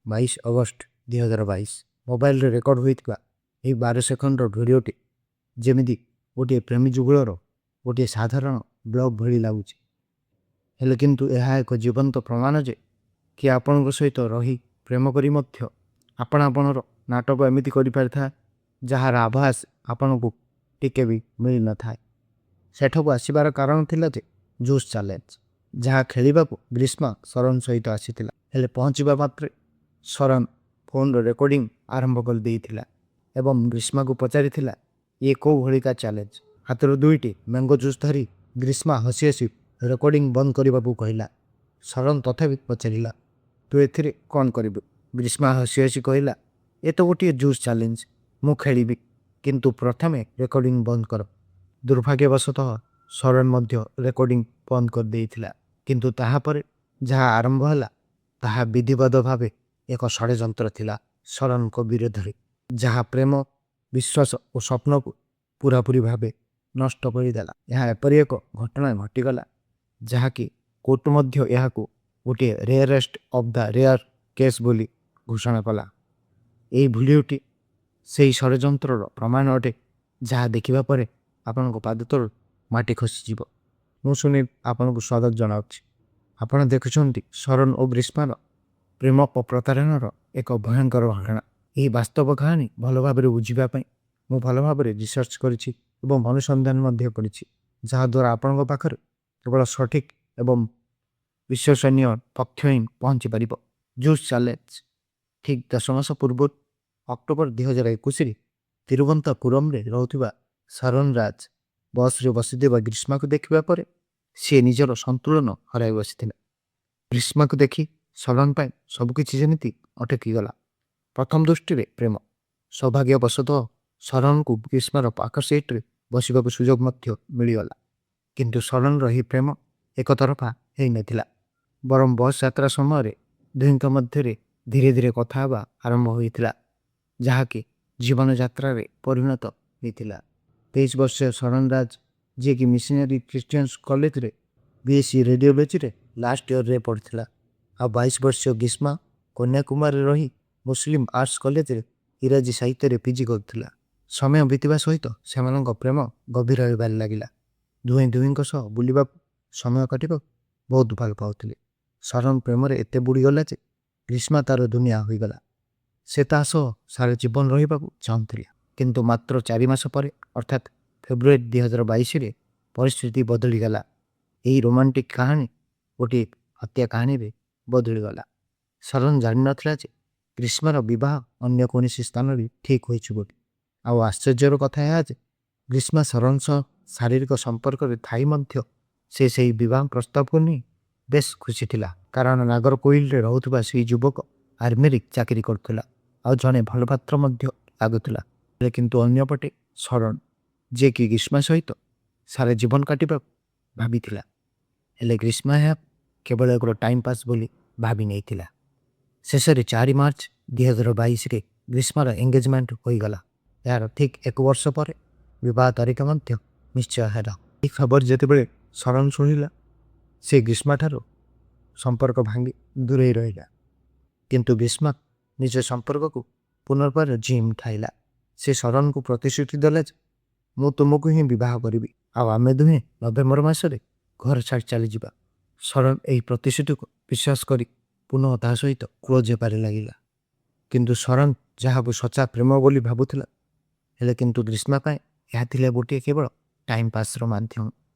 22 August 2022 ମୋବାଇଲରେ record ହୋଇଥିବା ଏହି 12 ସେକେଣ୍ଡର ଭିଡ଼ିଓଟି ଯେମିତି ଗୋଟିଏ ପ୍ରେମୀ ଯୁଗଳର ଗୋଟିଏ ସାଧାରଣ ବ୍ଲଗ୍ ଭଳି ଲାଗୁଛି, ହେଲେ କିନ୍ତୁ ଏହା ଏକ ଜୀବନ୍ତ ପ୍ରମାଣ ଯେ କିଏ ଆପଣଙ୍କ ସହିତ ରହି ପ୍ରେମ କରି ମଧ୍ୟ ଆପଣ ଆପଣର ନାଟକ ଏମିତି କରିପାରିଥାଏ, ଯାହାର ଆଭାସ ଆପଣଙ୍କୁ ଟିକେ ବି ମିଳିନଥାଏ। ସେଠାକୁ ଆସିବାର କାରଣ ଥିଲା ଯେ ଜୁସ୍ ଚ୍ୟାଲେଞ୍ଜ, ଯାହା ଖେଳିବାକୁ ଗ୍ରୀଷ୍ମା ଶରଣ ସହିତ ଆସିଥିଲା। ହେଲେ ପହଞ୍ଚିବା ମାତ୍ରେ ଶରଣ ଫୋନ୍ର ରେକର୍ଡିଂ ଆରମ୍ଭ କରିଦେଇଥିଲା ଏବଂ ଗ୍ରୀଷ୍ମାକୁ ପଚାରିଥିଲା, ଇଏ କେଉଁ ଭଳିକା ଚ୍ୟାଲେଞ୍ଜ? ହାତରୁ ଦୁଇଟି ମ୍ୟାଙ୍ଗୋ ଜୁସ୍ ଧରି ଗ୍ରୀଷ୍ମା ହସି ହସି ରେକର୍ଡିଂ ବନ୍ଦ କରିବାକୁ କହିଲା। ଶରଣ ତଥାପି ପଚାରିଲା, ତୁ ଏଥିରେ କ'ଣ କରିବୁ? ଗ୍ରୀଷ୍ମା ହସି ହସି କହିଲା, ଏ ତ ଗୋଟିଏ ଜୁସ୍ ଚ୍ୟାଲେଞ୍ଜ, ମୁଁ ଖେଳିବି, କିନ୍ତୁ ପ୍ରଥମେ ରେକର୍ଡିଂ ବନ୍ଦ କର। ଦୁର୍ଭାଗ୍ୟବଶତଃ ଶରଣ ମଧ୍ୟ ରେକର୍ଡିଂ ବନ୍ଦ କରିଦେଇଥିଲା। କିନ୍ତୁ ତାହାପରେ ଯାହା ଆରମ୍ଭ ହେଲା, ତାହା ବିଧିବଦ୍ଧ ଭାବେ ଏକ ଷଡ଼ଯନ୍ତ୍ର ଥିଲା ଶରଣଙ୍କ ବିରୋଧରେ, ଯାହା ପ୍ରେମ, ବିଶ୍ୱାସ ଓ ସ୍ୱପ୍ନକୁ ପୁରାପୁରି ଭାବେ ନଷ୍ଟ କରିଦେଲା। ଏହା ଏପରି ଏକ ଘଟଣା ଘଟିଗଲା, ଯାହାକି କୋର୍ଟ ମଧ୍ୟ ଏହାକୁ ଗୋଟିଏ rarest of the rare case ବୋଲି ଘୋଷଣା କଲା। ଏହି ଭିଡ଼ିଓଟି ସେହି ଷଡ଼ଯନ୍ତ୍ରର ପ୍ରମାଣ ଅଟେ, ଯାହା ଦେଖିବା ପରେ ଆପଣଙ୍କ ପାଦ ତଳୁ ମାଟି ଖସିଯିବ। ମୁଁ ସୁନୀଲ ଆପଣଙ୍କୁ ସ୍ୱାଗତ ଜଣାଉଛି। ଆପଣ ଦେଖୁଛନ୍ତି ଶରଣ ଓ ଗ୍ରୀଷ୍ମାର ପ୍ରେମ ଓ ପ୍ରତାରଣାର ଏକ ଭୟଙ୍କର ଘଟଣା। ଏହି ବାସ୍ତବ କାହାଣୀ ଭଲ ଭାବରେ ବୁଝିବା ପାଇଁ ମୁଁ ଭଲ ଭାବରେ ରିସର୍ଚ୍ଚ କରିଛି ଏବଂ ଅନୁସନ୍ଧାନ ମଧ୍ୟ କରିଛି, ଯାହାଦ୍ୱାରା ଆପଣଙ୍କ ପାଖରେ କେବଳ ସଠିକ୍ ଏବଂ ବିଶ୍ୱସନୀୟ ତଥ୍ୟ ହିଁ ପହଞ୍ଚି ପାରିବ। Juice challenge. ଠିକ୍ 10 ମାସ ପୂର୍ବରୁ ଅକ୍ଟୋବର 2021ରେ ତିରୁବନନ୍ତପୁରମରେ ରହୁଥିବା ଶରଣ ରାଜ ବସ୍ରେ ବସିଥିବା ଗ୍ରୀଷ୍ମାକୁ ଦେଖିବା ପରେ ସିଏ ନିଜର ସନ୍ତୁଳନ ହରାଇ ବସିଥିଲା। ଗ୍ରୀଷ୍ମାକୁ ଦେଖି ଶରଣ ପାଇଁ ସବୁକିଛି ଯେମିତି ଅଟକିଗଲା। ପ୍ରଥମ ଦୃଷ୍ଟିରେ ପ୍ରେମ। ସୌଭାଗ୍ୟବଶତଃ ଶରଣକୁ ଗ୍ରୀଷ୍ମାର ପାଖ ସିଟ୍ରେ ବସିବାକୁ ସୁଯୋଗ ମଧ୍ୟ ମିଳିଗଲା। କିନ୍ତୁ ଶରଣର ଏହି ପ୍ରେମ ଏକତରଫା ହେଇନଥିଲା, ବରଂ ବସ୍ ଯାତ୍ରା ସମୟରେ ଦୁହିଁଙ୍କ ମଧ୍ୟରେ ଧୀରେ ଧୀରେ କଥା ହେବା ଆରମ୍ଭ ହୋଇଥିଲା, ଯାହାକି ଜୀବନଯାତ୍ରାରେ ପରିଣତ ହୋଇଥିଲା। 23 ବର୍ଷୀୟ ଶରଣ ରାଜ, ଯିଏକି ମିଶନାରୀ ଖ୍ରୀଷ୍ଟିଆନ୍ସ କଲେଜରେ ବିଏସ୍ସି ରେଡ଼ିଓଲୋଜିରେ ଲାଷ୍ଟ ଇୟରରେ ପଢ଼ୁଥିଲା, ଆଉ 22 ବର୍ଷୀୟ ଗ୍ରୀଷ୍ମା କନ୍ୟାକୁମାରୀରେ ରହି ମୁସଲିମ ଆର୍ଟସ କଲେଜରେ ଇଂରାଜୀ ସାହିତ୍ୟରେ ପିଜି କରୁଥିଲା। ସମୟ ବିତିବା ସହିତ ସେମାନଙ୍କ ପ୍ରେମ ଗଭୀର ହେବାରେ ଲାଗିଲା। ଦୁହେଁ ଦୁହିଁଙ୍କ ସହ ବୁଲିବାକୁ, ସମୟ କାଟିବାକୁ ବହୁତ ଭଲ ପାଉଥିଲେ। ଶରଣ ପ୍ରେମରେ ଏତେ ବୁଡ଼ିଗଲା ଯେ ଗ୍ରୀଷ୍ମା ତାର ଦୁନିଆ ହୋଇଗଲା। ସେ ତା ସହ ସାରା ଜୀବନ ରହିବାକୁ ଚାହୁଁଥିଲା। କିନ୍ତୁ ମାତ୍ର 4 ମାସ ପରେ, ଅର୍ଥାତ୍ ଫେବୃଆରୀ 2022ରେ ପରିସ୍ଥିତି ବଦଳିଗଲା। ଏହି ରୋମାଣ୍ଟିକ୍ କାହାଣୀ ଗୋଟିଏ ହତ୍ୟା କାହାଣୀରେ ବଦଳିଗଲା। ଶରଣ ଜାଣିନଥିଲା ଯେ ଗ୍ରୀଷ୍ମାର ବିବାହ ଅନ୍ୟ କୌଣସି ସ୍ଥାନରେ ଠିକ୍ ହୋଇଛି ବୋଲି। ଆଉ ଆଶ୍ଚର୍ଯ୍ୟର କଥା ଏହା ଯେ ଗ୍ରୀଷ୍ମା ଶରଣ ସହ ଶାରୀରିକ ସମ୍ପର୍କରେ ଥାଇ ମଧ୍ୟ ସେ ସେହି ବିବାହ ପ୍ରସ୍ତାବକୁ ନେଇ ବେଶ୍ ଖୁସି ଥିଲା, କାରଣ ନାଗରକୋଇଲରେ ରହୁଥିବା ସେହି ଯୁବକ ଆର୍ମିରେ ଚାକିରି କରୁଥିଲା ଆଉ ଜଣେ ଭଲ ପାତ୍ର ମଧ୍ୟ ଲାଗୁଥିଲା। ହେଲେ କିନ୍ତୁ ଅନ୍ୟପଟେ ଶରଣ, ଯିଏକି ଗ୍ରୀଷ୍ମା ସହିତ ସାରା ଜୀବନ କାଟିବାକୁ ଭାବିଥିଲା, ହେଲେ ଗ୍ରୀଷ୍ମା ଏହା କେବଳ ଏକ ଟାଇମ୍ ପାସ୍ ବୋଲି ଭାବି ନେଇଥିଲା। ଶେଷରେ 4 ମାର୍ଚ୍ଚ 2022ରେ ଗ୍ରୀଷ୍ମାର ଏଙ୍ଗେଜମେଣ୍ଟ ହୋଇଗଲା। ଏହାର ଠିକ୍ ଏକ ବର୍ଷ ପରେ ବିବାହ ତାରିଖ ମଧ୍ୟ ନିଶ୍ଚୟ ହେଲା। ଏହି ଖବର ଯେତେବେଳେ ଶରଣ ଶୁଣିଲା, ସେ ଗ୍ରୀଷ୍ମାଠାରୁ ସମ୍ପର୍କ ଭାଙ୍ଗି ଦୂରେଇ ରହିଲା। କିନ୍ତୁ ଗ୍ରୀଷ୍ମା ନିଜ ସମ୍ପର୍କକୁ ପୁନର୍ବାର ଜିଇଁ ଉଠାଇଲା। ସେ ଶରଣକୁ ପ୍ରତିଶ୍ରୁତି ଦେଲା ଯେ ମୁଁ ତୁମକୁ ହିଁ ବିବାହ କରିବି ଆଉ ଆମେ ଦୁହେଁ ନଭେମ୍ବର ମାସରେ ଘର ଛାଡ଼ି ଚାଲିଯିବା। ଶରଣ ଏହି ପ୍ରତିଶ୍ରୁତିକୁ ବିଶ୍ୱାସ କରି ପୁନଃ ତା ସହିତ କ୍ଲୋଜ୍ ହେବାରେ ଲାଗିଲା। କିନ୍ତୁ ଶରଣ ଯାହାକୁ ସଚ୍ଚା ପ୍ରେମ ବୋଲି ଭାବୁଥିଲା, ହେଲେ କିନ୍ତୁ ଗ୍ରୀଷ୍ମା ପାଇଁ ଏହା ଥିଲା ଗୋଟିଏ କେବଳ ଟାଇମ୍ ପାସ୍ର ମାଧ୍ୟମ।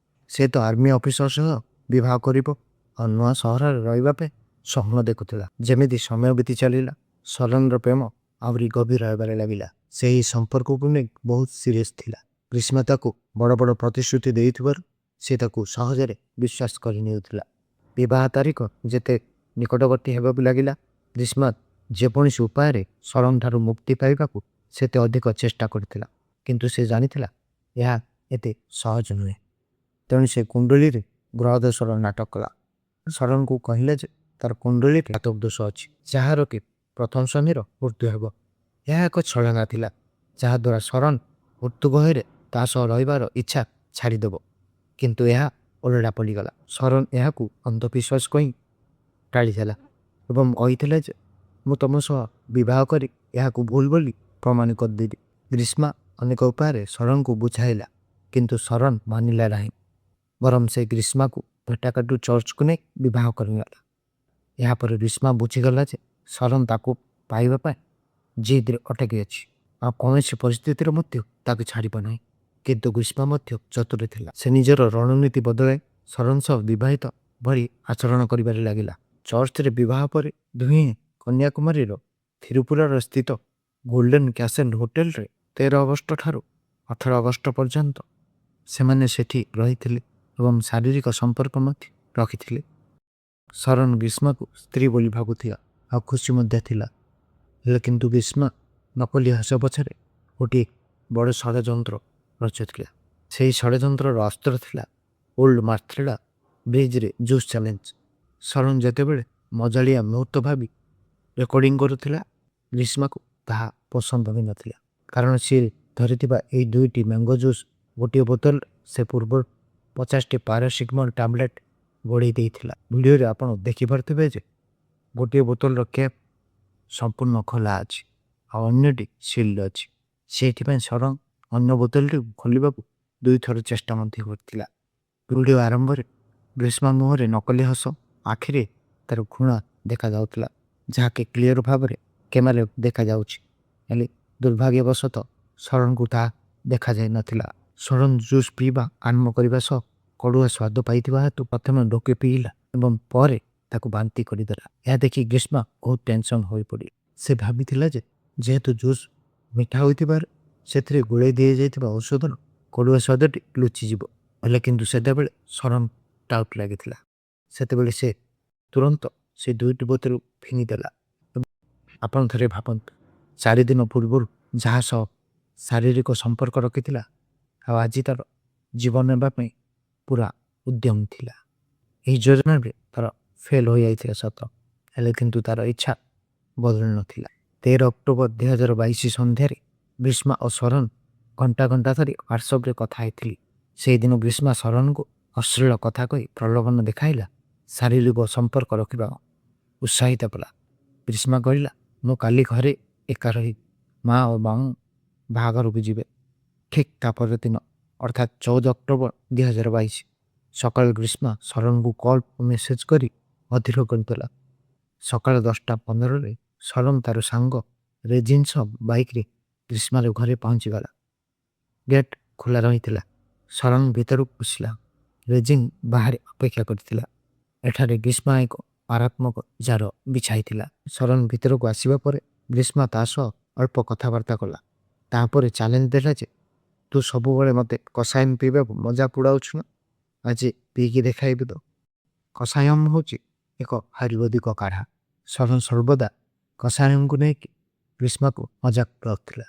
ସେ ତ ଆର୍ମି ଅଫିସର ସହ ବିବାହ କରିବ ଆଉ ନୂଆ ସହରରେ ରହିବା ପାଇଁ ସ୍ୱପ୍ନ ଦେଖୁଥିଲା। ଯେମିତି ସମୟ ବିତି ଚାଲିଲା, ଶରଣର ପ୍ରେମ ଆହୁରି ଗଭୀର ହେବାରେ ଲାଗିଲା। ସେହି ସମ୍ପର୍କକୁ ନେଇ ବହୁତ ସିରିୟସ୍ ଥିଲା। ଗ୍ରୀଷ୍ମା ତାକୁ ବଡ଼ ବଡ଼ ପ୍ରତିଶ୍ରୁତି ଦେଇଥିବାରୁ ସେ ତାକୁ ସହଜରେ ବିଶ୍ୱାସ କରିନେଉଥିଲା। ବିବାହ ତାରିଖ ଯେତେ ନିକଟବର୍ତ୍ତୀ ହେବାକୁ ଲାଗିଲା, ଗ୍ରୀଷ୍ମା ଯେକୌଣସି ଉପାୟରେ ଶରଣଠାରୁ ମୁକ୍ତି ପାଇବାକୁ ସେତେ ଅଧିକ ଚେଷ୍ଟା କରିଥିଲା। କିନ୍ତୁ ସେ ଜାଣିଥିଲା, ଏହା ଏତେ ସହଜ ନୁହେଁ। ତେଣୁ ସେ କୁଣ୍ଡଳୀରେ ଗ୍ରହ ଦୋଷର ନାଟକ କଲା। ଶରଣକୁ କହିଲେ ଯେ ତାର କୁଣ୍ଡଳୀରେ ଜାତକ ଦୋଷ ଅଛି, ଯାହାର କି ପ୍ରଥମ ସ୍ୱାମୀର ମୃତ୍ୟୁ ହେବ। ଏହା ଏକ ଛଳନା ଥିଲା, ଯାହାଦ୍ୱାରା ଶରଣ ମୃତ୍ୟୁ ଭୟରେ ତା ସହ ରହିବାର ଇଚ୍ଛା ଛାଡ଼ିଦେବ। କିନ୍ତୁ ଏହା ଓଲଟା ପଡ଼ିଗଲା। ଶରଣ ଏହାକୁ ଅନ୍ଧବିଶ୍ୱାସ କହି ଟାଳିଦେଲା ଏବଂ କହିଥିଲା ଯେ ମୁଁ ତମ ସହ ବିବାହ କରି ଏହାକୁ ଭୁଲ ବୋଲି ପ୍ରମାଣ କରିଦେବି। ଗ୍ରୀଷ୍ମା ଅନେକ ଉପାୟରେ ଶରଣକୁ ବୁଝାଇଲା, କିନ୍ତୁ ଶରଣ ମାନିଲା ନାହିଁ। ବରଂ ସେ ଗ୍ରୀଷ୍ମାକୁ ଭେଟାକାଟୁ ଚର୍ଚ୍ଚକୁ ନେଇ ବିବାହ କରିନେଲା। ଏହାପରେ ଗ୍ରୀଷ୍ମା ବୁଝିଗଲା ଯେ ଶରଣ ତାକୁ ପାଇବା ପାଇଁ ଜିଦ୍ରେ ଅଟକି ଅଛି, ଆଉ କୌଣସି ପରିସ୍ଥିତିରେ ମଧ୍ୟ ତାକୁ ଛାଡ଼ିବ ନାହିଁ। କିନ୍ତୁ ଗ୍ରୀଷ୍ମା ମଧ୍ୟ ଚତୁର ଥିଲା। ସେ ନିଜର ରଣନୀତି ବଦଳାଇ ଶରଣ ସହ ବିବାହିତ ଭଳି ଆଚରଣ କରିବାରେ ଲାଗିଲା। ଚର୍ଚ୍ଚରେ ବିବାହ ପରେ ଦୁହେଁ କନ୍ୟାକୁମାରୀର ଥିରୁପୁରର ସ୍ଥିତ ଗୋଲ୍ଡେନ୍ କ୍ୟାସେଲ୍ ହୋଟେଲରେ 13 ଅଗଷ୍ଟ ଠାରୁ 18 ଅଗଷ୍ଟ ପର୍ଯ୍ୟନ୍ତ ସେମାନେ ସେଠି ରହିଥିଲେ ଏବଂ ଶାରୀରିକ ସମ୍ପର୍କ ମଧ୍ୟ ରଖିଥିଲେ। ଶରଣ ଗ୍ରୀଷ୍ମାକୁ ସ୍ତ୍ରୀ ବୋଲି ଭାବୁଥିଲା ଆଉ ଖୁସି ମଧ୍ୟ ଥିଲା। ହେଲେ କିନ୍ତୁ ଗ୍ରୀଷ୍ମା ନକଲି ହସ ପଛରେ ଗୋଟିଏ ବଡ଼ ଷଡ଼ଯନ୍ତ୍ର ରଚୁଥିଲା। ସେହି ଷଡ଼ଯନ୍ତ୍ରର ଅସ୍ତ୍ର ଥିଲା ଓଲ୍ଡ ମାର୍ଥେଡ଼ା ବ୍ରିଜରେ ଜୁସ୍ ଚ୍ୟାଲେଞ୍ଜ। ଶରଣ ଯେତେବେଳେ ମଜାଳିଆ ମୁହୂର୍ତ୍ତ ଭାବି ରେକର୍ଡିଂ କରୁଥିଲା, ଗ୍ରୀଷ୍ମାକୁ ତାହା ପସନ୍ଦ ହୋଇନଥିଲା, କାରଣ ସିଏ ଧରିଥିବା ଏହି ଦୁଇଟି ମ୍ୟାଙ୍ଗୋ ଜୁସ୍ ଗୋଟିଏ ବୋତଲ ସେ ପୂର୍ବରୁ 50ଟି ପାରାସିଟାମଲ୍ ଟାବଲେଟ୍ ଗୋଳେଇ ଦେଇଥିଲା। ଭିଡ଼ିଓରେ ଆପଣ ଦେଖିପାରୁଥିବେ ଯେ ଗୋଟିଏ ବୋତଲର କ୍ୟାପ୍ ସମ୍ପୂର୍ଣ୍ଣ ଖୋଲା ଅଛି ଆଉ ଅନ୍ୟଟି ସିଲ୍ଡ ଅଛି। ସେଇଥିପାଇଁ ଶରଣ ଅନ୍ୟ ବୋତଲଟିକୁ ଖୋଲିବାକୁ ଦୁଇଥର ଚେଷ୍ଟା ମଧ୍ୟ କରିଥିଲା। ଭିଡ଼ିଓ ଆରମ୍ଭରେ ଗ୍ରୀଷ୍ମା ମୁହଁରେ ନକଲି ହସ, ଆଖିରେ ତାର ଘୃଣା ଦେଖାଯାଉଥିଲା, ଯାହାକି କ୍ଲିଅର ଭାବରେ କ୍ୟାମେରାରେ ଦେଖାଯାଉଛି। ହେଲେ ଦୁର୍ଭାଗ୍ୟବଶତଃ ଶରଣକୁ ତାହା ଦେଖାଯାଇ ନଥିଲା। ଶରଣ ଜୁସ୍ ପିଇବା ଆରମ୍ଭ କରିବା ସହ କଡ଼ୁଆ ସ୍ୱାଦ ପାଇଥିବା ହେତୁ ପ୍ରଥମେ ଢୋକେ ପିଇଲା ଏବଂ ପରେ ତାକୁ ବାନ୍ତି କରିଦେଲା। ଏହା ଦେଖି ଗ୍ରୀଷ୍ମା ବହୁତ ଟେନସନ୍ ହୋଇପଡ଼ିଲା। ସେ ଭାବିଥିଲା ଯେ ଯେହେତୁ ଜୁସ୍ ମିଠା ହୋଇଥିବାରୁ ସେଥିରେ ଗୋଳେଇ ଦିଆଯାଇଥିବା ଔଷଧର କଡ଼ୁଆ ସ୍ୱାଦଟି ଲୁଚିଯିବ। ହେଲେ କିନ୍ତୁ ସେତେବେଳେ ଶରଣ ଟାଉଟ୍ ଲାଗିଥିଲା। ସେତେବେଳେ ସେ ତୁରନ୍ତ ସେ ଦୁଇଟି ବୋତଲ ଫିଙ୍ଗିଦେଲା। ଆପଣ ଥରେ ଭାବନ୍ତୁ, 4 ଦିନ ପୂର୍ବରୁ ଯାହା ସହ ଶାରୀରିକ ସମ୍ପର୍କ ରଖିଥିଲା ଆଉ ଆଜି ତାର ଜୀବନ ନେବା ପାଇଁ ପୁରା ଉଦ୍ୟମ ଥିଲା। ଏହି ଯୋଜନାରେ ତାର ଫେଲ୍ ହୋଇଯାଇଥିଲା ସତ, ହେଲେ କିନ୍ତୁ ତାର ଇଚ୍ଛା ବଦଳି ନଥିଲା। 13 ଅକ୍ଟୋବର 2022 ସନ୍ଧ୍ୟାରେ ଗ୍ରୀଷ୍ମା ଓ ଶରଣ ଘଣ୍ଟା ଘଣ୍ଟା ଧରି ହ୍ୱାଟ୍ସଆପ୍ରେ କଥା ହେଇଥିଲେ। ସେଇଦିନ ଗ୍ରୀଷ୍ମା ଶରଣକୁ ଅଶ୍ଳୀଳ କଥା କହି ପ୍ରଲୋଭନ ଦେଖାଇଲା, ଶାରୀରିକ ସମ୍ପର୍କ ରଖିବା ଉତ୍ସାହିତ କଲା। ଗ୍ରୀଷ୍ମା କହିଲା, ମୁଁ କାଲି ଘରେ ଏକା ରହିବି, ମା ଓ ମାମୁଁ ବାହାଘରକୁ ଯିବେ। ଠିକ୍ ତା ପରଦିନ, ଅର୍ଥାତ୍ 14 ଅକ୍ଟୋବର 2022 ସକାଳୁ ଗ୍ରୀଷ୍ମା ଶରଣକୁ କଲ୍ ଓ ମେସେଜ୍ କରି ଅଧୀର କରିଦେଲା। ସକାଳ 10ଟା 15ରେ ଶରଣ ତାର ସାଙ୍ଗ ରେଜିନ୍ ସହ ବାଇକ୍ରେ ଗ୍ରୀଷ୍ମାର ଘରେ ପହଞ୍ଚିଗଲା। ଗେଟ୍ ଖୋଲା ରହିଥିଲା। ଶରଣ ଭିତରକୁ ପଶିଲା। ରେଜିନ୍ ବାହାରେ ଅପେକ୍ଷା କରିଥିଲା। ଏଠାରେ ଗ୍ରୀଷ୍ମା ଏକ ମାରାତ୍ମକ ଜାଲ ବିଛାଇଥିଲା। ଶରଣ ଭିତରକୁ ଆସିବା ପରେ ଗ୍ରୀଷ୍ମା ତା ସହ ଅଳ୍ପ କଥାବାର୍ତ୍ତା କଲା। ତାପରେ ଚ୍ୟାଲେଞ୍ଜ ଦେଲା ଯେ ତୁ ସବୁବେଳେ ମୋତେ କଷାୟମ ପିଇବାକୁ ମଜାକ ଉଡ଼ାଉଛୁ ନା, ଆଜି ପିଇକି ଦେଖାଇବି ତ। କଷାୟମ ହେଉଛି ଏକ ଆୟୁର୍ବେଦିକ କାଢ଼ା। ଶରଣ ସର୍ବଦା କଷାୟମକୁ ନେଇକି ଗ୍ରୀଷ୍ମାକୁ ମଜାକ ଉଡ଼ାଉଥିଲା।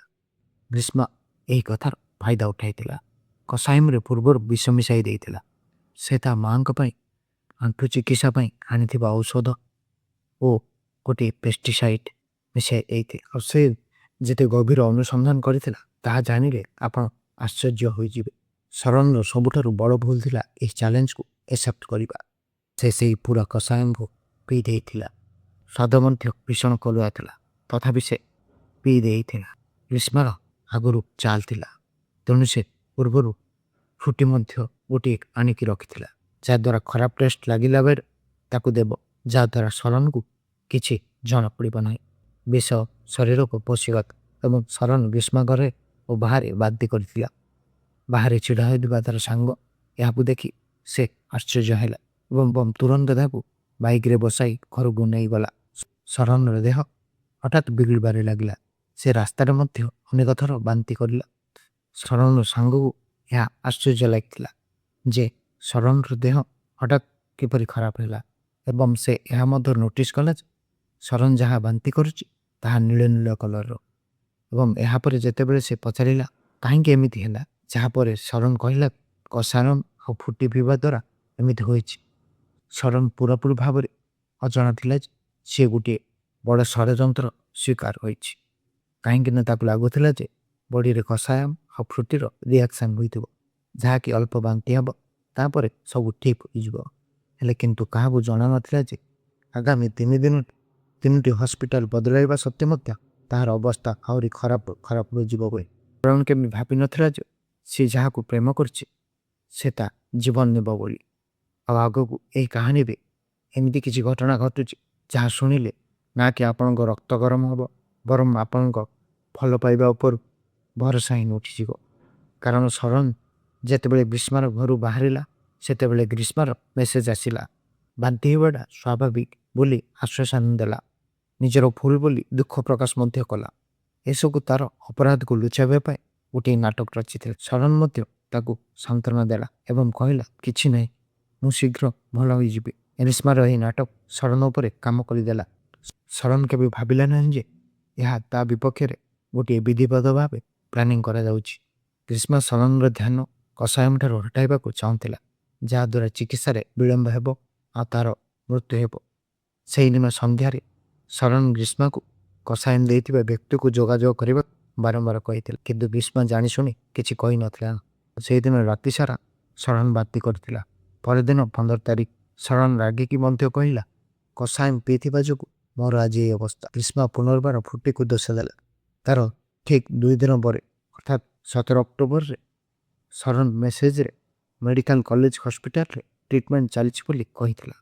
ଗ୍ରୀଷ୍ମା ଏହି କଥାର ଫାଇଦା ଉଠାଇଥିଲା। କଷାୟମରେ ପୂର୍ବରୁ ବିଷ ମିଶାଇ ଦେଇଥିଲା। ସେ ତା ମାଙ୍କ ପାଇଁ ଆଣ୍ଠୁ ଚିକିତ୍ସା ପାଇଁ ଆଣିଥିବା ଔଷଧ ଓ ଗୋଟିଏ ପେଷ୍ଟିସାଇଡ୍ ମିଶାଇ ଦେଇଥିଲା। ଆଉ ସେ ଯେତେ ଗଭୀର ଅନୁସନ୍ଧାନ କରିଥିଲା, ତାହା ଜାଣିଲେ ଆପଣ ଆଶ୍ଚର୍ଯ୍ୟ ହୋଇଯିବେ। ଶରଣର ସବୁଠାରୁ ବଡ଼ ଭୁଲ ଥିଲା ଏହି ଚ୍ୟାଲେଞ୍ଜକୁ ଏକ୍ସେପ୍ଟ କରିବା। ସେ ସେହି ପୁରା କଷାୟମକୁ ପିଇ ଦେଇଥିଲା। ସ୍ୱାଦ ମଧ୍ୟ ଭୀଷଣ କଡ଼ୁଆ ଥିଲା, ତଥାପି ସେ ପିଇ ଦେଇଥିଲା। ଗ୍ରୀଷ୍ମାର ଆଗରୁ ଚାଲ ଥିଲା, ତେଣୁ ସେ ପୂର୍ବରୁ ଫ୍ରୁଟି ମଧ୍ୟ ଗୋଟିଏ ଆଣିକି ରଖିଥିଲା, ଯାହାଦ୍ୱାରା ଖରାପ ଟେଷ୍ଟ ଲାଗିଲା ବେଳେ ତାକୁ ଦେବ, ଯାହାଦ୍ୱାରା ଶରଣକୁ କିଛି ଜଣାପଡ଼ିବ ନାହିଁ। ବିଷ ଶରୀରକୁ ପଶିଗଲା ଏବଂ ଶରଣ ଗ୍ରୀଷ୍ମା ଘରେ ଓ ବାହାରେ ବାନ୍ତି କରିଥିଲା। ବାହାରେ ଛିଡ଼ା ହୋଇଥିବା ତାର ସାଙ୍ଗ ଏହାକୁ ଦେଖି ସେ ଆଶ୍ଚର୍ଯ୍ୟ ହେଲା ଏବଂ ତୁରନ୍ତ ତାକୁ ବାଇକରେ ବସାଇ ଘରକୁ ନେଇଗଲା। ଶରଣର ଦେହ ହଠାତ୍ ବିଗିଡ଼ିବାରେ ଲାଗିଲା। ସେ ରାସ୍ତାରେ ମଧ୍ୟ ଅନେକ ଥର ବାନ୍ତି କରିଲା। ଶରଣର ସାଙ୍ଗକୁ ଏହା ଆଶ୍ଚର୍ଯ୍ୟ ଲାଗିଥିଲା ଯେ ଶରଣର ଦେହ ହଠାତ୍ କିପରି ଖରାପ ହେଲା ଏବଂ ସେ ଏହା ମଧ୍ୟ ନୋଟିସ୍ କଲା ଯେ ଶରଣ ଯାହା ବାନ୍ତି କରୁଛି ତାହା ନୀଳ ନୀଳ କଲରର। ଏବଂ ଏହାପରେ ଯେତେବେଳେ ସେ ପଚାରିଲା କାହିଁକି ଏମିତି ହେଲା, ଯାହାପରେ ଶରଣ କହିଲା କଷାୟମ ଆଉ ଫ୍ରୁଟି ପିଇବା ଦ୍ୱାରା ଏମିତି ହୋଇଛି। ଶରଣ ପୁରାପୁରି ଭାବରେ ଅଜଣା ଥିଲା ଯେ ସିଏ ଗୋଟିଏ ବଡ଼ ଷଡ଼ଯନ୍ତ୍ର ଶିକାର ହୋଇଛି, କାହିଁକି ନା ତାକୁ ଲାଗୁଥିଲା ଯେ ବଡ଼ିରେ କଷାୟମ ଆଉ ଫ୍ରୁଟିର ରିଆକ୍ସନ୍ ହୋଇଥିବ, ଯାହାକି ଅଳ୍ପ ବାନ୍ତି ହେବ, ତାପରେ ସବୁ ଠିକ୍ ହୋଇଯିବ। ହେଲେ କିନ୍ତୁ କାହାକୁ ଜଣା ନଥିଲା ଯେ ଆଗାମୀ 3 ଦିନ ତିନୋଟି ହସ୍ପିଟାଲ ବଦଳାଇବା ସତ୍ତ୍ୱେ ମଧ୍ୟ ତାହାର ଅବସ୍ଥା ଆହୁରି ଖରାପ ଖରାପ ହୋଇଯିବ ବୋଲି ଶରଣ କେବେ ଭାବିନଥିଲା ଯେ ସେ ଯାହାକୁ ପ୍ରେମ କରିଛି ସେ ତା ଜୀବନ ନେବ ବୋଲି। ଆଉ ଆଗକୁ ଏହି କାହାଣୀରେ ଏମିତି କିଛି ଘଟଣା ଘଟୁଛି, ଯାହା ଶୁଣିଲେ ନା କି ଆପଣଙ୍କ ରକ୍ତ ଗରମ ହେବ, ବରଂ ଆପଣଙ୍କ ଭଲ ପାଇବା ଉପରୁ ଭରସା ହିଁ ଉଠିଯିବ। କାରଣ ଶରଣ ଯେତେବେଳେ ଗ୍ରୀଷ୍ମାର ଘରୁ ବାହାରିଲା, ସେତେବେଳେ ଗ୍ରୀଷ୍ମାର ମେସେଜ ଆସିଲା, ବାନ୍ତି ହେବାଟା ସ୍ୱାଭାବିକ ବୋଲି ଆଶ୍ୱାସନା ଦେଲା, ନିଜର ଭୁଲ ବୋଲି ଦୁଃଖ ପ୍ରକାଶ ମଧ୍ୟ କଲା। ଏସବୁ ତାର ଅପରାଧକୁ ଲୁଚାଇବା ପାଇଁ ଗୋଟିଏ ନାଟକ ରଚିଥିଲା। ଶରଣ ମଧ୍ୟ ତାକୁ ସାନ୍ତ୍ୱନା ଦେଲା ଏବଂ କହିଲା, କିଛି ନାହିଁ, ମୁଁ ଶୀଘ୍ର ଭଲ ହୋଇଯିବି। ଗ୍ରୀଷ୍ମାର ଏହି ନାଟକ ଶରଣ ଉପରେ କାମ କରିଦେଲା। ଶରଣ କେବେ ଭାବିଲା ନାହିଁ ଯେ ଏହା ତା ବିପକ୍ଷରେ ଗୋଟିଏ ବିଧିବଦ୍ଧ ଭାବେ ପ୍ଲାନିଂ କରାଯାଉଛି। ଗ୍ରୀଷ୍ମା ଶରଣର ଧ୍ୟାନ କଷାୟମ ଠାରୁ ହଟାଇବାକୁ ଚାହୁଁଥିଲା, ଯାହାଦ୍ୱାରା ଚିକିତ୍ସାରେ ବିଳମ୍ବ ହେବ ଆଉ ତାର ମୃତ୍ୟୁ ହେବ। ସେହିଦିନ ସନ୍ଧ୍ୟାରେ ଶରଣ ଗ୍ରୀଷ୍ମାକୁ କଷାୟମ ଦେଇଥିବା ବ୍ୟକ୍ତିକୁ ଯୋଗାଯୋଗ କରିବାକୁ ବାରମ୍ବାର କହିଥିଲେ, କିନ୍ତୁ ଗ୍ରୀଷ୍ମା ଜାଣିଶୁଣି କିଛି କହିନଥିଲା। ସେହିଦିନ ରାତି ସାରା ଶରଣ ବାନ୍ତି କରିଥିଲା। ପରଦିନ 15 ତାରିଖ ଶରଣ ରାଗିକି ମଧ୍ୟ କହିଲା, କଷାୟମ ପିଇଥିବା ଯୋଗୁଁ ମୋର ଆଜି ଏହି ଅବସ୍ଥା। ଗ୍ରୀଷ୍ମା ପୁନର୍ବାର ଫ୍ରୁଟିକୁ ଦୋଷ ଦେଲା। ତାର ଠିକ୍ 2 ଦିନ ପରେ, ଅର୍ଥାତ୍ 17 ଅକ୍ଟୋବରରେ ଶରଣ ମେସେଜରେ ମେଡିକାଲ କଲେଜ ହସ୍ପିଟାଲରେ ଟ୍ରିଟମେଣ୍ଟ ଚାଲିଛି ବୋଲି କହିଥିଲା।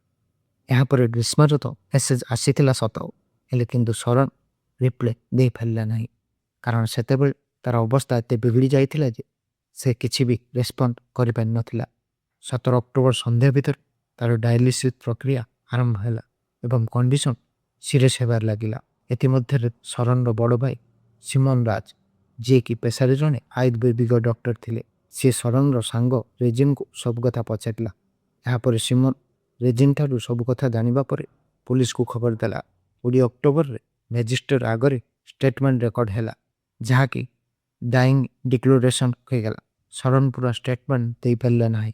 ଏହାପରେ ଗ୍ରୀଷ୍ମାର ତ ମେସେଜ ଆସିଥିଲା ସତ, ହେଲେ କିନ୍ତୁ ଶରଣ ରିପ୍ଲାଏ ଦେଇପାରିଲା ନାହିଁ, କାରଣ ସେତେବେଳେ ତାର ଅବସ୍ଥା ଏତେ ବିଗିଡ଼ି ଯାଇଥିଲା ଯେ ସେ କିଛି ବି ରେସ୍ପଣ୍ଡ କରିପାରିନଥିଲା। 17 ଅକ୍ଟୋବର ସନ୍ଧ୍ୟା ଭିତରେ ତାର ଡାୟାଲିସିସ୍ ପ୍ରକ୍ରିୟା ଆରମ୍ଭ ହେଲା ଏବଂ କଣ୍ଡିସନ ସିରିୟସ୍ ହେବାରେ ଲାଗିଲା। ଏଥିମଧ୍ୟରେ ଶରଣର ବଡ଼ ଭାଇ ସିମନ ରାଜ, ଯିଏକି ପେଶାରେ ଜଣେ ଆୟୁର୍ବେଦିକ ଡକ୍ଟର ଥିଲେ, ସିଏ ଶରଣର ସାଙ୍ଗ ରେଜିନକୁ ସବୁ କଥା ପଚାରିଲା। ଏହାପରେ ସିମନ ରେଜିନ ଠାରୁ ସବୁ କଥା ଜାଣିବା ପରେ ପୋଲିସକୁ ଖବର ଦେଲା। 20 ଅକ୍ଟୋବରରେ ମ୍ୟାଜିଷ୍ଟ୍ରେଟ ଆଗରେ ଷ୍ଟେଟମେଣ୍ଟ ରେକର୍ଡ ହେଲା, ଯାହାକି ଡାଇଂ ଡିକ୍ଲାରେସନ ହୋଇଗଲା। ଶରଣ ପୁରା ଷ୍ଟେଟମେଣ୍ଟ ଦେଇପାରିଲା ନାହିଁ,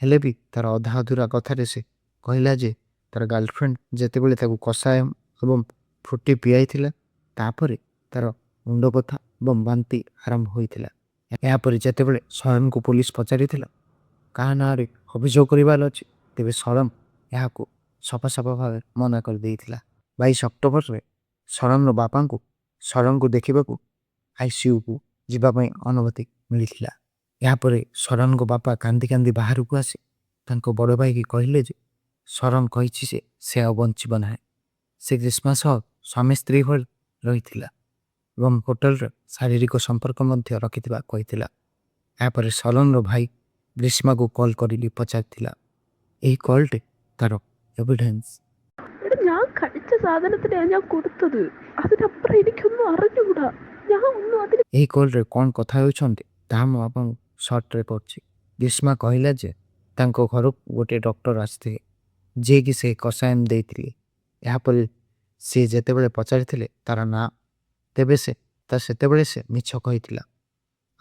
ହେଲେ ବି ତାର ଅଧା ଅଧୁରା କଥାରେ ସେ କହିଲା ଯେ ତାର ଗାର୍ଲଫ୍ରେଣ୍ଡ ଯେତେବେଳେ ତାକୁ କଷାୟମ ଏବଂ ଫ୍ରୁଟି ପିଆଇଥିଲା, ତାପରେ ତାର ମୁଣ୍ଡ ବଥା ଏବଂ ବାନ୍ତି ଆରମ୍ଭ ହୋଇଥିଲା। ଏହାପରେ ଯେତେବେଳେ ଶରଣକୁ ପୋଲିସ ପଚାରିଥିଲା କାହା ନାଁରେ ଅଭିଯୋଗ କରିବାର ଅଛି, ତେବେ ଶରଣ ଏହାକୁ ସଫା ସଫା ଭାବେ ମନା କରିଦେଇଥିଲା। 22 ଅକ୍ଟୋବରରେ ଶରଣର ବାପାଙ୍କୁ ଶରଣକୁ ଦେଖିବାକୁ ଆଇସିୟୁକୁ ଯିବା ପାଇଁ ଅନୁମତି ମିଳିଥିଲା। ଏହାପରେ ଶରଣଙ୍କ ବାପା କାନ୍ଦି କାନ୍ଦି ବାହାରକୁ ଆସି ତାଙ୍କ ବଡ଼ ଭାଇକି କହିଲେ ଯେ ଶରଣ କହିଛି ଯେ ସେ ଆଉ ବଞ୍ଚିବ ନାହିଁ। ସେ ଗ୍ରୀଷ୍ମା ସହ ସ୍ୱାମୀ ସ୍ତ୍ରୀ ଭଳି ରହିଥିଲା ଏବଂ ହୋଟେଲରେ ଶାରୀରିକ ସମ୍ପର୍କ ମଧ୍ୟ ରଖିଥିବା କହିଥିଲା। ଏହାପରେ ଶରଣର ଭାଇ ଗ୍ରୀଷ୍ମାକୁ କଲ୍ କରିକି ପଚାରିଥିଲା। ଏହି କଲ୍ଟି ତାର ଏଭିଡେନ୍ସ। എടാ, ഞാൻ കഴിച്ച സാധനത്തിനാ ഞാൻ കൊടുത്തത്. അതിനപ്പുറം എനിക്കൊന്നും അറിഞ്ഞൂടാ. ഞാൻ ഒന്നും അതിന് ଏହି କଲ୍ରେ କ'ଣ କଥା ହେଉଛନ୍ତି, ତାହା ମୁଁ ଆପଣଙ୍କୁ ସର୍ଟରେ କରୁଛି। ଗ୍ରୀଷ୍ମା କହିଲା ଯେ ତାଙ୍କ ଘରକୁ ଗୋଟିଏ ଡକ୍ଟର ଆସିଥିଲେ, ଯିଏକି ସେ କଷାୟମ ଦେଇଥିଲେ। ଏହାପରେ ସିଏ ଯେତେବେଳେ ପଚାରିଥିଲେ ତାର ନାଁ, ତେବେ ସେ ତା ସେତେବେଳେ ସେ ମିଛ କହିଥିଲା।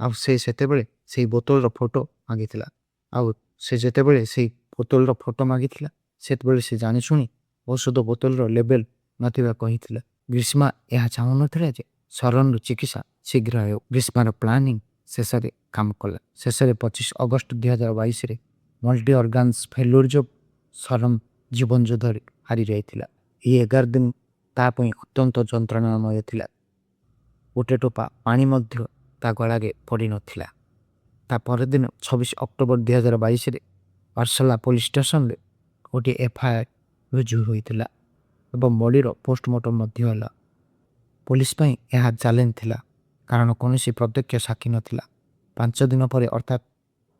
ଆଉ ସେ ସେତେବେଳେ ସେଇ ବୋତଲର ଫଟୋ ମାଗିଥିଲା। ଆଉ ସେ ଯେତେବେଳେ ସେଇ ବୋତଲର ଫଟୋ ମାଗିଥିଲା, ସେତେବେଳେ ସେ ଜାଣିଶୁଣି ଔଷଧ ବୋତଲର ଲେବେଲ ନଥିବା କହିଥିଲା। ଗ୍ରୀଷ୍ମା ଏହା ଚାହୁଁନଥିଲା ଯେ ଶରଣର ଚିକିତ୍ସା ଶୀଘ୍ର ହେଉ। ଗ୍ରୀଷ୍ମାର ପ୍ଲାନିଂ ଶେଷରେ କାମ କଲା। ଶେଷରେ 25 ଅଗଷ୍ଟ 2022ରେ ମଲ୍ଟି ଅର୍ଗାନ୍ସ ଫେଲୁଅର ଯୋଗୁଁ ଶରଣ ଜୀବନ ଯୁଦ୍ଧରେ ହାରି ଯାଇଥିଲା। ଏହି 11 ଦିନ ତା ପାଇଁ ଅତ୍ୟନ୍ତ ଯନ୍ତ୍ରଣାମୟ ଥିଲା। ଗୋଟେ ଟୋପା ପାଣି ମଧ୍ୟ ତା ଗଳାରେ ପଡ଼ିନଥିଲା। ତା ପରଦିନ 26 ଅକ୍ଟୋବର 2022ରେ ପାର୍ସଲା ପୋଲିସ ଷ୍ଟେସନରେ ଗୋଟିଏ ଏଫଆଇଆର ରୁଜୁ ହୋଇଥିଲା ଏବଂ ବଡ଼ିର ପୋଷ୍ଟମର୍ଟମ ମଧ୍ୟ ହେଲା। ପୋଲିସ ପାଇଁ ଏହା ଚ୍ୟାଲେଞ୍ଜ ଥିଲା, କାରଣ କୌଣସି ପ୍ରତ୍ୟକ୍ଷ ସାକ୍ଷୀ ନଥିଲା। 5 ଦିନ ପରେ, ଅର୍ଥାତ୍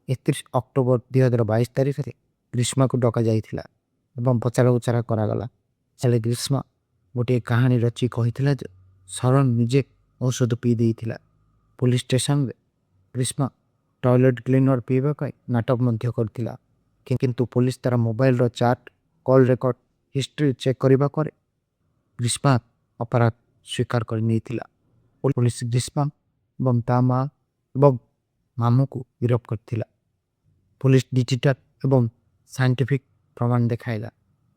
31 ଅକ୍ଟୋବର 2022 ତାରିଖରେ ଗ୍ରୀଷ୍ମାକୁ ଡକାଯାଇଥିଲା ଏବଂ ପଚରା ଉଚରା କରାଗଲା। ହେଲେ ଗ୍ରୀଷ୍ମା ଗୋଟିଏ କାହାଣୀ ରଚି କହିଥିଲା ଯେ ଶରଣ ନିଜେ ଔଷଧ ପିଇ ଦେଇଥିଲା। ପୋଲିସ ଷ୍ଟେସନରେ ଗ୍ରୀଷ୍ମା ଟଏଲେଟ୍ କ୍ଲିନର ପିଇବା ପାଇଁ ନାଟକ ମଧ୍ୟ କରିଥିଲା, କିନ୍ତୁ ପୋଲିସ ତାର ମୋବାଇଲର chat, call record history check କରିବା ପରେ ଗ୍ରୀଷ୍ମା ଅପରାଧ ସ୍ୱୀକାର କରି ନେଇଥିଲା। ପୋଲିସ ଗ୍ରୀଷ୍ମା ଏବଂ ତା ମା ଏବଂ ମାମୁଁକୁ ଗିରଫ କରିଥିଲା। ପୋଲିସ ଡିଜିଟାଲ ଏବଂ ସାଇଣ୍ଟିଫିକ୍ ପ୍ରମାଣ ଦେଖାଇଲା।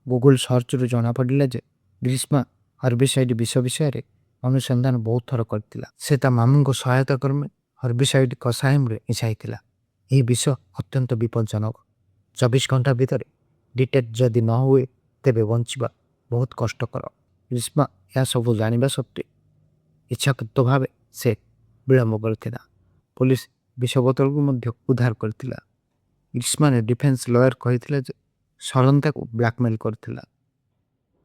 ଗୁଗୁଲ ସର୍ଚ୍ଚରୁ ଜଣାପଡ଼ିଲା ଯେ ଗ୍ରୀଷ୍ମା ହର୍ବିସାଇଡ୍ ବିଷ ବିଷୟରେ ଅନୁସନ୍ଧାନ ବହୁତ ଥର କରିଥିଲା। ସେ ତା ମାମୁଁଙ୍କ ସହାୟତା କ୍ରମେ ହର୍ବିସାଇଡ୍ କଷାୟମରେ ମିଶାଇଥିଲା। ଏହି ବିଷ ଅତ୍ୟନ୍ତ ବିପଜ୍ଜନକ। 24 ଘଣ୍ଟା ଭିତରେ ଡିଟେକ୍ଟ ଯଦି ନ ହୁଏ, ତେବେ ବଞ୍ଚିବା ବହୁତ କଷ୍ଟକର। ଗ୍ରୀଷ୍ମା ଏହା ସବୁ ଜାଣିବା ସତ୍ତ୍ୱେ ଇଚ୍ଛାକୃତ ଭାବେ ସେ ବିଳମ୍ବ କରିଥିଲା। ପୋଲିସ ବିଷ ବୋତଲକୁ ମଧ୍ୟ ଉଦ୍ଧାର କରିଥିଲା। ଗ୍ରୀଷ୍ମାର ଡିଫେନ୍ସ ଲୟର କହିଥିଲେ ଯେ ଶରଣ ତାକୁ ବ୍ଲାକମେଲ କରିଥିଲା।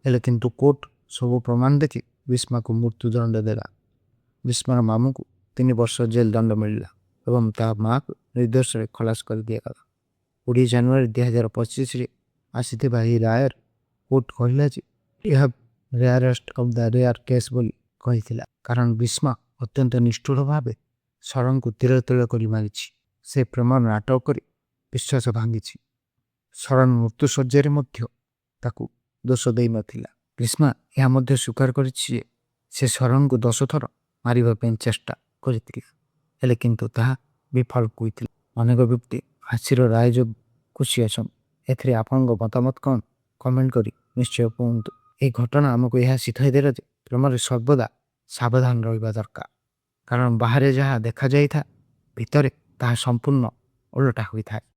ହେଲେ କିନ୍ତୁ କୋର୍ଟ ସବୁ ପ୍ରମାଣ ଦେଖି ଗ୍ରୀଷ୍ମାକୁ ମୃତ୍ୟୁଦଣ୍ଡ ଦେଲା। ଗ୍ରୀଷ୍ମାର ମାମୁଁକୁ 3 ବର୍ଷ ଜେଲ ଦଣ୍ଡ ମିଳିଲା ଏବଂ ତା ମାଆକୁ ନିର୍ଦ୍ଦୋଷରେ ଖଲାସ କରିଦିଆଗଲା। 20 ଜାନୁଆରୀ 2025ରେ ଆସିଥିବା ଏହି ରାୟରେ କୋର୍ଟ କହିଲା ଯେ ଏହା rarest of the rare case ବୋଲି କହିଥିଲା, କାରଣ ଗ୍ରୀଷ୍ମା ଅତ୍ୟନ୍ତ ନିଷ୍ଠୁର ଭାବେ ଶରଣକୁ ତିଳ ତିଳ କରି ମାରିଛି। ସେ ପ୍ରେମର ନାଟକ କରି ବିଶ୍ୱାସ ଭାଙ୍ଗିଛି। ଶରଣ ମୃତ୍ୟୁଶଯ୍ୟାରେ ମଧ୍ୟ ତାକୁ ଦୋଷ ଦେଇନଥିଲା। ଗ୍ରୀଷ୍ମା ଏହା ମଧ୍ୟ ସ୍ୱୀକାର କରିଛି ଯେ ସେ ଶରଣକୁ 10 ଥର ମାରିବା ପାଇଁ ଚେଷ୍ଟା କରିଥିଲା, ହେଲେ କିନ୍ତୁ ତାହା ବିଫଳ ହୋଇଥିଲା। ଅନେକ ବ୍ୟକ୍ତି ଫାଶୀର ରାୟ ଯୋଗୁଁ ଖୁସି ଅଛନ୍ତି। ଏଥିରେ ଆପଣଙ୍କ ମତାମତ କ'ଣ, କମେଣ୍ଟ କରି ନିଶ୍ଚୟ କୁହନ୍ତୁ। ଏହି ଘଟଣା ଆମକୁ ଏହା ଶିଖାଇ ଦେଲା ଯେ ପ୍ରେମରେ ସର୍ବଦା ସାବଧାନ ରହିବା ଦରକାର, କାରଣ ବାହାରେ ଯାହା ଦେଖାଯାଇଥାଏ, ଭିତରେ ତାହା ସମ୍ପୂର୍ଣ୍ଣ ଓଲଟା ହୋଇଥାଏ।